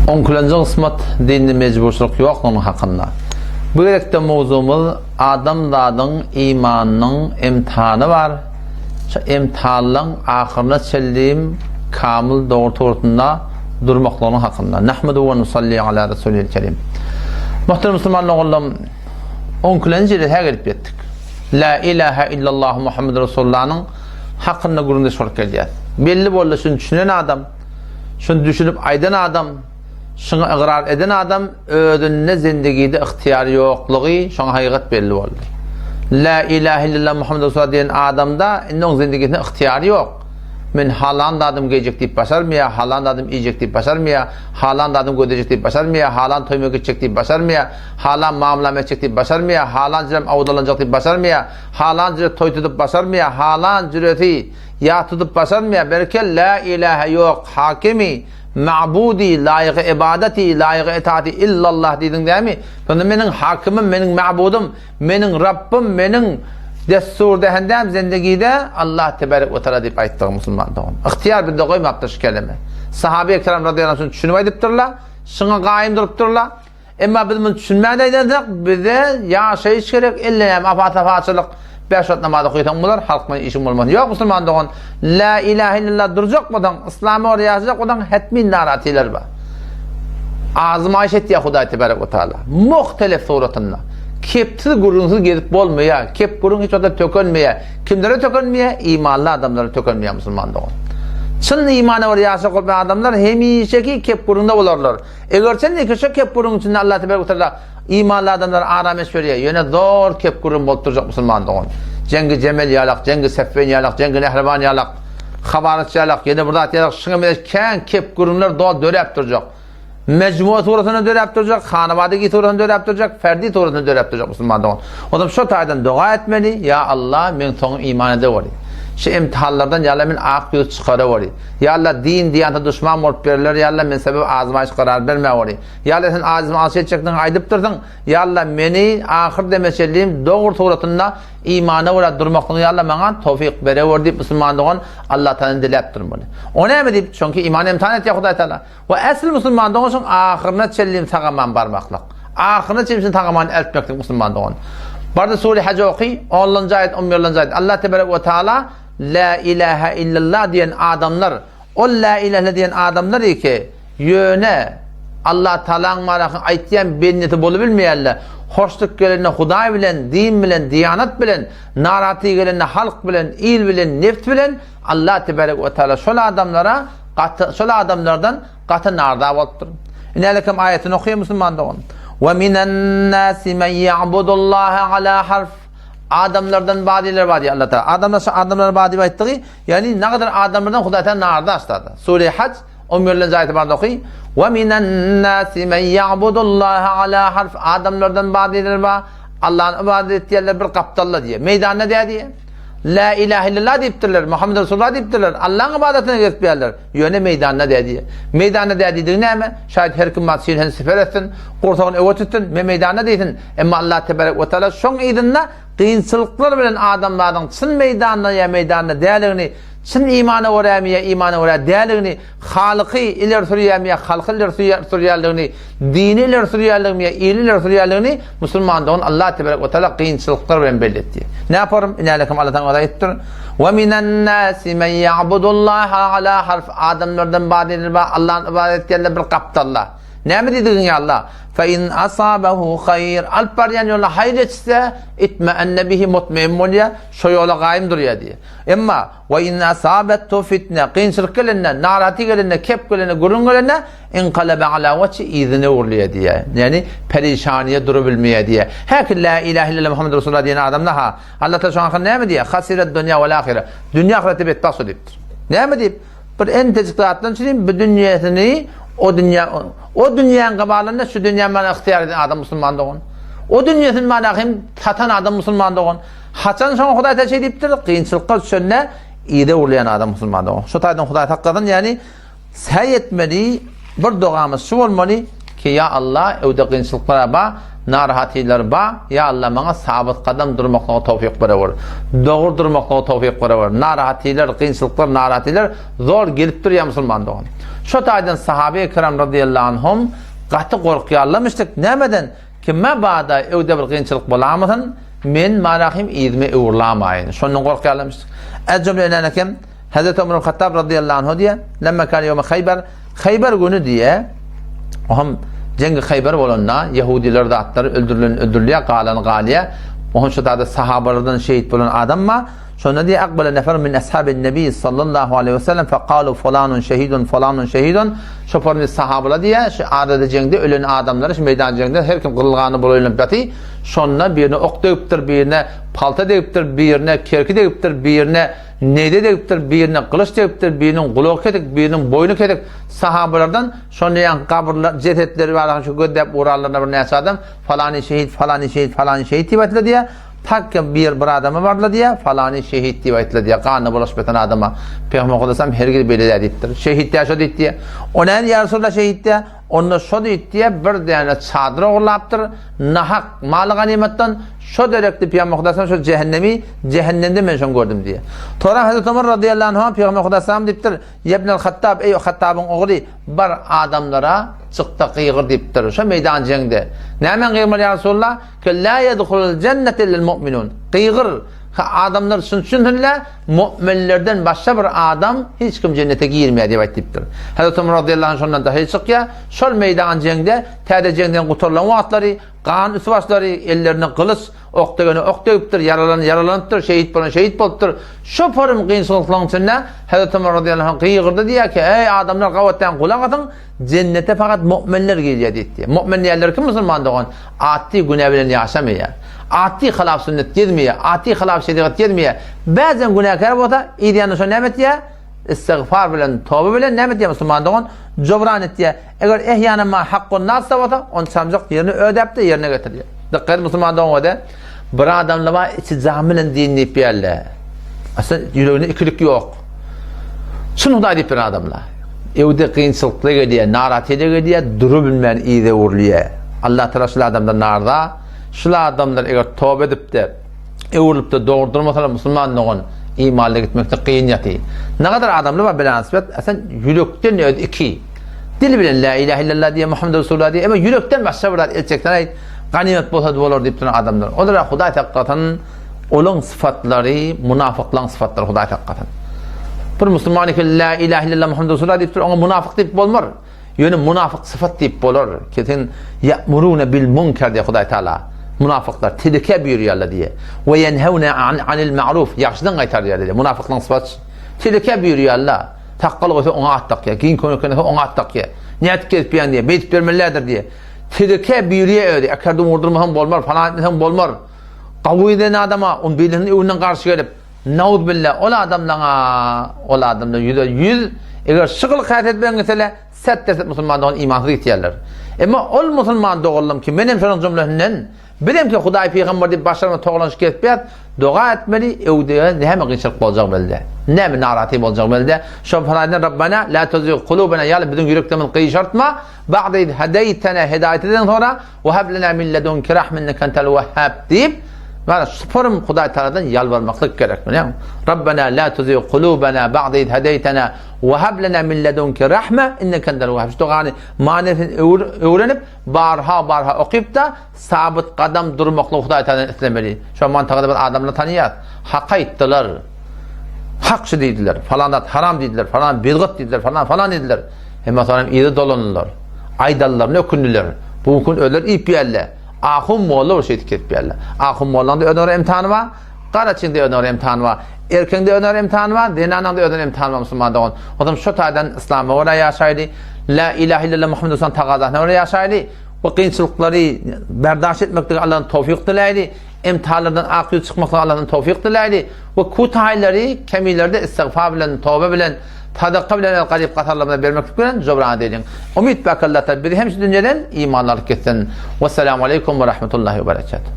Onkilenji gysmat dinde mejburçylyk ýoklugynyň hakynda. Bu gezekde mowzugymyz adamzadyň imanynyň imtihany bar. Şu imtihanlaň ahyryna çenlim kamyl dogry tugrusynda durmaklygynyň hakynda. Nahmedu we nusalli ala Resulil Kerim. Muhterem musulman doganlarym, onkilenji ýere hä gelip ýetdik. La ilaha illallah Muhammed Resulullahnyň hakynda gürrüňdeş bolup gelýäs. Belli boldy şuny düşünen adam, şuny düşünip aýdan adam, şuňa ygrar eden adam özünde zendigide ygtyýary ýoklugy şoňa hakykat belli boldy. La ilahe illallah Muhammed Resulullah diýen adamda indi oň zendigisinde ygtyýary ýok. Men halan zadym geýjek diýip başarmaýar, halan zadym iýjek diýip başarmaýar, halan zadym gözlejek diýip başarmaýar, halan toýuma gitjek diýip başarmaýar, halan mamlam etjek diýip başarmaýar, halan jürem awdalanjak diýip başarmaýar, halan jüre toý tutup başarmaýar, halan jüresi ýa tutup başarmaýar, belki la ilahe ýok hakimi, ma'budi, laýygy ibadati, laýygy itaati illallah diýdiň dämi? Şonda meniň hakimim, meniň ma'budym, meniň Rabbym, meniň dessurdähendäm zendigide Allah tebarek we taala diýip aýtdygy musulman dogan. Ygtyýar bizde goýmapdyr şu keleme. Sahabe-i kiram radiyallahu anh düşünip aýdypdyrlar, şuňa gaýym durupdyrlar. Emma biz muny düşünmän aýdansak, bize ýaşaýyş gerek, elle näme afa-safaçylyk, bäş wagt namaz okaýsaň bolar, halk bilen işiň bolmaz. Ýok musulman dogan, la ilahe illallah durjak bolsaň, yslama görä ýaşajak bolsaň, hetmin naratylar bar. Azmaýyş etýär Hudaý tebarek we taala. Muhtelif suratynda. Kepsiz gürrüňsiz gezip bolmaýar. Kep gürrüň hiç wagtda tökenmeýär. Kimlere tökenmeýär? Imanly adamlara tökenmeýär musulman dogan. Çyn imana görä ýaşajak bolmaýan adamlar hemişeki kep gürrüňde bolarlar. Eger sen ýeke şo kepgürüň içinde Allah tebarek we taala imanly adamlara aram eş berýär. Ýöne zor kepgürüň bolup durjak musulman dogan. Jengi Jemel ýalak, jengi Seffin ýalak, jengi Nehrewan ýalak, Hawaryç ýalak, ýene bir zat ýalak, şuňa meňzeş kän kepgürüňler dol döräp durjak. Mejmua suratynda döräp durjak, hanabadagi suratynda döräp durjak, ferdi suratynda döräp durjak musulman dogan. Ondan şo taýdan doga etmeli, ýa Allah meň soňum iman edeweri. Şu imtihanlardan ýa Allah men ak ýüz çykaraweri. Ýa Allah din diýanta duşman bolup berler ýa Allah men sebep azmaýyş karar bermäweri. Ýa Allah sen azymy alş etjekdigiňi aýdypdyrsyň. Ýa Allah meni ahyr deme çenli dogry suratynda imana görä durmaklygyny ýa Allah maňa towfyk berewer diýip musulman dogan Allah Tagaladan diläp durmaly. O näme diýip? Çünki imany imtihan etýär Hudaý Tagala. We äsli musulman dogan şoň ahyryna çenli sagaman barmaklyk. Ahyryna çenli sagaman eltmeklik musulman dogan. Barda sure Haj oky, 10-njy aýat, 11-nji aýat. Allah tebarek we taala La ilahe illallah diýen adamlar, ol la ilahe diýen adamlar eke, ýöne Allah Taalaň marakyň aýtýan bendesi bolubilmeýärler. Hoşluk gelende Hudaý bilen, din bilen, diýanat bilen, narahatlyk gelende halk bilen, il bilen, nefs bilen Allah tebarek we taala şol adamlara gaty şol adamlardan gaty narda bolupdyr. Inälekem aýatyny okaýan musulman dogan. We minen nasi men ya'budullaha ala harf. Adamlardan bazylar bar diýýär Allah Taala. Adamlar şu adamlar bar diýip aýtdygy, ýagny nagadyr adamlardan Hudaý Taala narda açdy. Sure Hac 11-nji aýaty bar oky. Wa minan nasi men ya'budullaha ala harf. Adamlardan bazylar bar. Allah'ın ibadet etýärler bir gapdalda diýýär. Meýdanda diýýär diýýär. La ilahe illallah diýipdirler. Muhammed Resulullah diýipdirler. Allah'ın ibadetine gezipdirler. Ýöne meýdanda dä diýýär. Meýdanda dä diýdigi näme? Şaýat her kim bar çirini siper etsin, gursagyny öwe tutsun, men meýdanda diýsin. Emma Allah tebarek we taala şoň yzynda kynçylyklar bilen adamzadyň çyn meýdanda ýa meýdanda däligini, çyn imana görämi ýa imana görä däligini, Halyky ileri sürýärmi ýa halky ileri sürýänligini, dini ileri sürýänligimi ýa ili ileri sürýänligini musulman dogan Allah tebarek we taala kynçylyklar bilen belli etdi. Ne yaparym? Inälekim Allah taala aýtdyr. Ve minen nasi men ya'budullaha ala harf adamlardan badylar bar Allah'ın ibadet etýärler bir gapdalda. Näme diýdigiň ýa Allah? Fe in asabahu haýr alyp barýan ýoluna haýyr ýetişse, itmeenne bihi mutmein bolýar, şo ýola gaýym durýar diýýär. Emma we in asabethu fitne kynçylyk gelende, narahaty gelende, kep gelende, gürrüň gelende inkalebe ala wajhi yzyna öwrülýär diýýär. Ýagny perişaniýe durubilmeýär diýýär. Häki la ilahe illallah Muhammed Resulullah diýen adamda ha Allah Taala şoň hakynda näme diýýär? Hasiret dünýä wel ahire. Dünýä ahyretde betbagt şo diýipdir. Näme diýip? Bir entejik zatdan üçin bu dünýesini o dünýä o dünýäň gabalynda şu dünýä mana ygtyýar eden adam musulman dogan. O dünýesini mana hem satan adam musulman dogan. Haçan şoňa Hudaý taala şeý diýipdir, kynçylykga düşende yza urulýan adam musulman dogan. Şu taýdan Hudaý saklasyn, ýagny säý etmeli bir dogamyz şu bolmaly ki ýa Allah öwde kynçylyklar ba, narahatylar ba, ýa Allah maňa sabyt gadam durmaklyga towfyk berewer. Dogry durmaklyga towfyk berewer. Narahatylar, kynçylyklar, narahatylar zor gelip durýar musulman dogan. Şo taýdan sahabe-i kiram radyýallahu anhum gaty gorkýarlarmyşdyk. Nämeden? Ki mabada öwde bir kynçylyk bolamasyn, men marahym yzyma öwrülamaýyn. Şondan gorkýarlarmyşdyk. Ez jümle inen eken, Hazreti Ömer Hattab radyýallahu anhu diýe, Lemma kâne ýewme Haýbar, Haýbar güni diýe, o hem jeňgi Haýbar bolanda, ýehudiler zatlar öldürilen öldürilýär, galan galýar. O hem şu zada sahabalardan şehit bolan adam bar. Şonda diýe, Akbala nefer min ashabin nebi sallallahu aleyhi ve sellem fekalu fulanun şehidun fulanun şehidun. Şo formy sahabalar diýe, şu arada jeňde ölen adamlary şu meýdan jeňde her kim gyrylgany bolaýlanyp ýaty. Şonda birine ok degipdir, birine palta degipdir, birine kerki degipdir, birine Neýze degipdir, birine gylyç degipdir, biriniň gulagy kesik, biriniň boýny kesik. Sahabalardan şonda ýaňky gabyrlar, jesetleri bar, şu gözläp uranlarynda bir näçe adam falany şehit, falany şehit, falany şehit diýip aýtyldy diýýär. Tak bir bir adama bardylar diýýär, falany şehit diýip aýtyldy diýýär, ganyna bulaşyp ýatan adama. Pygamber Muhammet hergiz beýle däl diýipdir. Şehit däl şo diýip diýýär. O näme ýa Resulallah şehit diýýär? Onda şo diýip diýýär, bir däne çadyr ogurlapdyr, nahak maly ganymatdan, şo derekli Pygamber Hudaýam şo jähennemi, jähennemde men şony gördüm diýýär. Tora Hazreti Omar radyýallahu anhu Pygamber Hudaýam diýipdir, Ýebnel Hattab, eý Hattabyň ogly, bar adamlara çykda gygyr diýipdir. Şo meýdan jeňde. Nämäň gygyrmaly ýa Resulallah? Ke la ýedhulul jennete illel mu'minun. Gygyr, ha adamlar şuny düşünsinler, Mu'minlerden başga bir adam hiç kim jennete girmeýär diýip aýt diýipdir. Hazreti Omar razyýallahu anh şondan dahy çykýar. Şol meýdan jeňde täze jeňden gutarylan wagtlary gan üst-başlary, ellerine gylyç, ok degene ok degipdir, ýaralan ýaralanypdyr, şehit bolan şehit bolupdyr. Şo porym kynçylyklaryň içinde Hazreti Omar razyýallahu anh gygyrdy diýýär ki, Eý adamlar gabatdan gulak asyň, Jennete fakat mu'minler girýär diýipdi. Mu'min diýenler kim musulman dogan? Atdy günä bilen ýaşamaýar. Atdy hylaf sünnet gezmeýär. Atdy hylaf şerigat gezmeýär. Bäzem günäkär bolsa, yz ýanynda şony näme etýär? Istigfar bilen, toba bilen näme etýär musulman dogan? Jobran etýär. Eger ehýanan ma hakkun nasda bolsa, ony çamjak ýerini ödäpde ýerine getirýär. Dikkat et musulman dogan öde. Bir adamlar bar içi jan bilen din diýip ýärler. Aslynda ýüreginde ikilik ýok. Çyn Hudaý diýip bir adamlar. Evde kynçylykly gelýär, narahatlyk gelýär, durubilmän yza öwrülýär. Allah Taala şul adamdan narza. Şul adamlar eger toba edip-de, öwrülip-de dogry durmasalar musulman dogan imanly gitmekde kyn ýaty. Nagadar adamlar bar bilansbet, aslynda ýürekden öz iki. Dil bilen la ilahe illallah diýýär, Muhammed Resulullah diýýär, emma ýürekden başga bir zat el çeksen aýt, ganymat bolsady bolar diýip duran adamlar. Olara Hudaý saklasyn. Olaň sypatlary munafyklaň sypatlary Hudaý saklasyn. Bir musulman eken la ilahe illallah Muhammed Resulullah diýip dur, oňa munafyk diýip bolmar. Ýöne munafyk sypat diýip bolar. Ki sen ya'muruna bil munkar diýip Hudaý Taala. Munafyklar tilke buýurýarlar diýe. We yenhewne anil ma'ruf ýagşydan gaýtarýarlar diýe. Munafyklaň sypaty tilke buýurýarlar. Sakgal goýsa oňa at dakýar, giň köýnek geýse oňa at dakýar. Nädip gezip ýan diýe, beýdip bermelidir diýe. Tilke buýurýar özi. Ekerdim urdurmasaň bolmar, falan etmeseň bolmar. Gawy eden adama, on biriniň öwünden garşy gelip, nauzbilla, ol adamlaňa, ol adamlar ýüze ýüz, eger şu gylyk häsiýet bilen gitseler, set derset musulman dogan imansyz gitýärler. Emma ol musulman doganlarym ki, men hem şonuň jümlesinden, bizem ki Hudaý pygamber diýip başlaryna togalanyşyp gezipýäs, doga etmeli, öwdege näme kynçylyk boljagy belli däl. Näme narahaty boljagy belli däl. Şo falaýdan Rabbana la tuzigh kulubana ýaly biziň ýüreklerimizi gyşartma, ba'de iz hedeýtena hedaýet edenden soňra, Ve heb lena min ledunke rahme inneke entel wehhab diýip, mana şuparym Hudaý Tagaladan ýalbarmaklyk gerek. Bilýäňmi? Rabbena la tuzigh kulubana ba'de iz hedeýtena ve heb lena min ledunke rahme inneke entel wehhab. Şu dogany manysyny öwrenip, barha-barha okyp-da, sabyt gadam durmaklygy Hudaý Tagaladan islemeli. Şo mantagada biz adamlary tanýarys. Hak aýtdylar. Hak şu diýdiler. Falan zat haram diýdiler, falan bidgat diýdiler, falan falan diýdiler. Emma soňra yza dolandylar. Aýdanlaryna ökündiler. Bu gün özleri iýip ýerler. Ahun molla bir şeýdip kesip ýerler. Ahun mollaň-da özüne bir imtihany bar. Garaçyň-da özüne bir imtihany bar. Erkegiň-de özüne bir imtihany bar, zenanaň-da özüne bir imtihany bar musulman dogan. Onsoň şo taýdan yslama görä ýaşaýly. La ilahe illallah Muhammed Resulullah tagazasyna görä ýaşaýly. Bu kynçylyklary berdaş etmeklige Allahdan towfyk diläýli. Imtihanlardan ak ýüz çykmaklyga Allahdan towfyk diläýli. We kutaýlary, kemilerde istigfar bilen, toba bilen, Sadaka bilen el garyp gasarlarymyza bermeklik bilen jobran edeliň. Umyt bak Allah Taala bizi hem şu dünýeden imanly alyp gitsin. Wessalamu aleýkum we rahmetullahi we berekatuh.